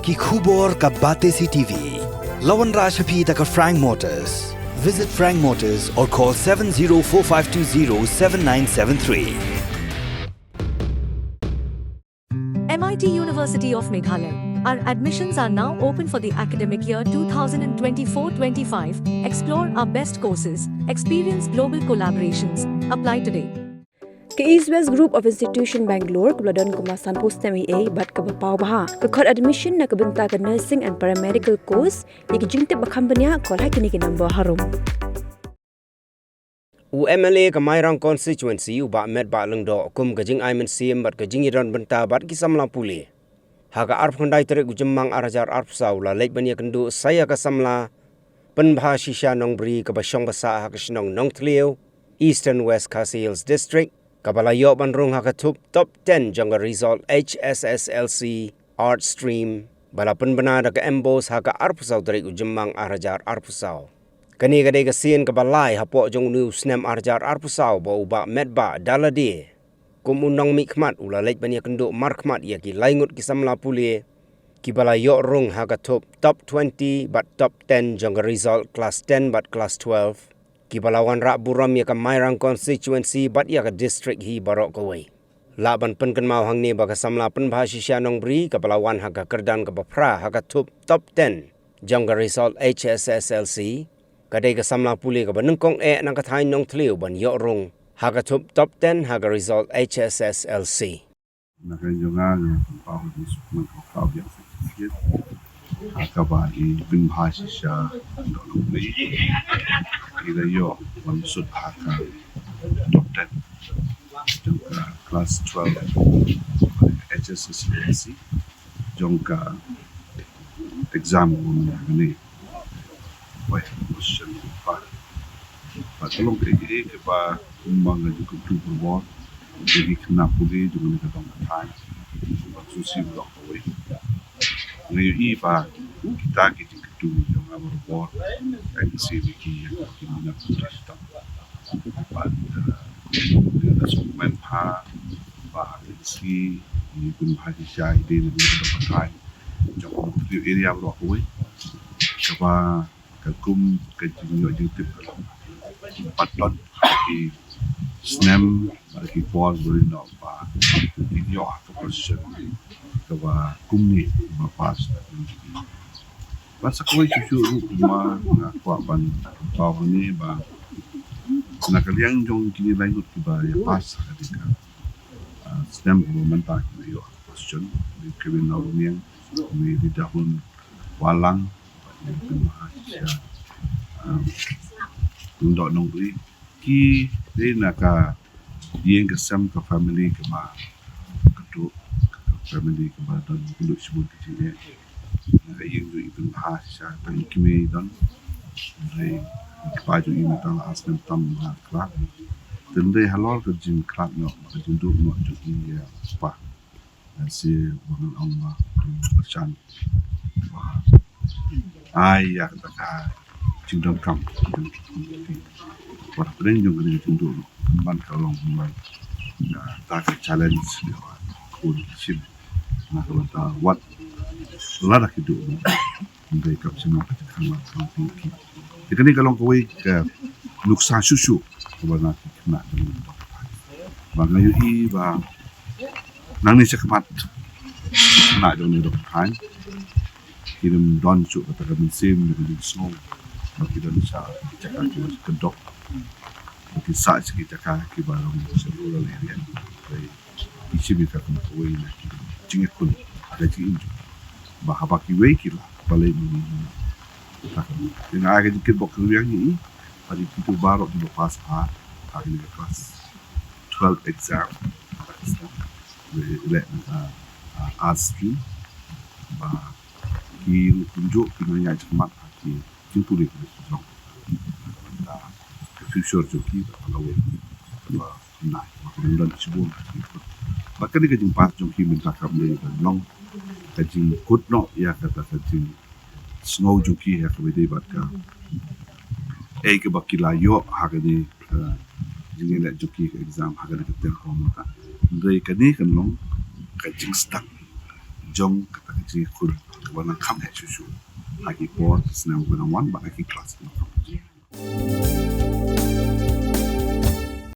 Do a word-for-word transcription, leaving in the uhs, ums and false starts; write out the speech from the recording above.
Ki khubor ka Batesi T V. La wanrah sha phi da ka Frank Motors. Visit Frank Motors or call seven zero four five two zero seven nine seven three. M I T University of Meghalaya. Our admissions are now open for the academic year two thousand twenty-four twenty-five. Explore our best courses, experience global collaborations. Apply today. Ka East West Group of Institution Bangalore kaba la don kumba sanphew snem eiei bad kaba paw bha ka khot admission na ka bynta ka nursing and paramedical course. Ïa ki jingtip ba kham bniah, call ha kine ki number harum. U M L A ka Mairang Constituency, u Bah Metbah Lyngdoh, kum ka jingai mynsiem bad ka jingïadon bynta bad ki samla pule, ha ka arphew khyndai tarik u Jymmang ar hajar arphew saw, u la leit ban ïakynduh sa ïa ka samla pynbha shisha nongbri kaba shong ba sah ha ka shnong Nongthliew, Eastern West Khasi Hills District, kaba la ïoh ban rung ha ka thup top ten jong ka result H S S L C Art Stream, ba la pynbna da ka MBOSE ha ka arphew saw tarik u Jymmang ar hajar arphew saw. Kane ka dei ka sien kaba lai hapoh jong une u snem ar hajar arphew saw ba u Bah Metbah da lade, kum u nongmihkhmat, u la leit ban ïakynduh markhmat ïa ki lai ngut ki samla pule kiba la ïoh rung ha ka thup top twenty bad top ten jong ka result class ten bad class twelve, kiba la wanrah burom ïa ka Mairang Constituency bad ïa ka district hi baroh kawei. Lah ban pynkynmaw hangne ba ka samla pynbha shisha nongbri kaba la wan ha ka kyrdan kaba phra ha ka thup top ten jong ka result H S S L C, ka dei ka samla pule kaba nyngkong eh na ka thaiñ Nongthliew ban ïoh rung ha ka thup top ten ha ka result H S S L C. Na ka jong nga, nga pynpaw ha ka sukman ka pau biang sa ki siet ha kaba i pynbha shisha nongbri i la ïoh ban sut ha ka top ten jong ka class twelve H S S L C jong ka exam u mynta kane. Wei, question pa. Ba ka long kaei kaei kaba kumba nga ju kyntu bor bor ïa ki khynnah pule jong kane ka dong ka thaiñ, ba shu shu lok kawei. Nga ïohi ba kita ki jingkyntu jong nga bor bor ka shu shu ki ïa ki khynnah pule. Bad, eh, nga da sngewkmen bha ba ka shu ngi pynbha shisha ïa kane ka dong ka thaiñ jong ka area baroh kawei. Kaba ka kum ka jingïoh jingtip ka long, pat don ha ki snem bad ki por ba ri noh ba ki ïoh ha ka position kaba kumne ba pass. Bad sa kawei shuh shuh ruh kumba nga kwah ban paw hangne ba na ka liang jong kine lai ngut kiba ïa pass ha kane ka, ah, snem kaba mynta kiba ïoh ha ka position, Kevin Nongriang, Mary Dahun Walang, Pynbha shisha, um, Lyngdoh Nongri, ki dei na ka ïing ka sem, ka family kaba, ka tu, ka family kaba don kynduh shibun ki jingeh. Na ka ïing jong i pynbha shisha, tang i kmie i don. Hynrei i kpa jong i mynta la ar snem tam ba khlad. Te hynrei halor ka jingkhlad noh, ka jingduh noh jong i ïa u kpa, nga sngew ba ngan ong ba u Kyrshan, ba ai ïa kata ka jingdonkam, jingdonkam. Wat hapdeng jong kane ka jingduh noh, pynban ka long pynban kata ka challenge ïa ka khun ka shim na ka bynta wat lada ki duh noh. Hynrei kam shym long ka jingkhang lang ka long ki. Te kane ka long kawei ka nuksa shuh shuh kaba na ki khynnah jong ngi. Ba nga ïohi ba nangne shakhmat khynnah jong ngi dong thaiñ kim don shuh kata ka mynsiem ne ka jingsngew ba ki don sha ki jaka kiba kyndoh. Ki sah sha ki jaka kiba long sha rural area. Ki shim ïa ka kum kawei na ki jingïakhun ha ka jingim jong ki. Ba haba kiwei ki lah, balei mynta ki. Te nga ai ka jingkitbok kyrwiang ïa i, bad ïa kito baroh kiba pass ha, ha kane ka class twelve exam. Leh na ka, ah, arts stream. Ba ki ruh kumjuh ki nang ïaid shakhmat ha ki jingpule ki jong. Ka future jong ki ba ka lawei. Ba nai, ba ka dang don shibun. Ba kane ka jingpass jong ki mynta kam dei ban long ka jingkut noh ïa kata ka jingsngew jong ki ha kaba ïadei bad kaei kaba ki la ïoh ha kane ka jingïaleh jong ki ka exam ha kane ka term kaba mynta. Hynrei kane kan long ka jingsdang. jong kata ka jingïakhun kaba nang kham heh shuh shuh ha ki por snem ba nang wan bad ha ki klas ba nang wan.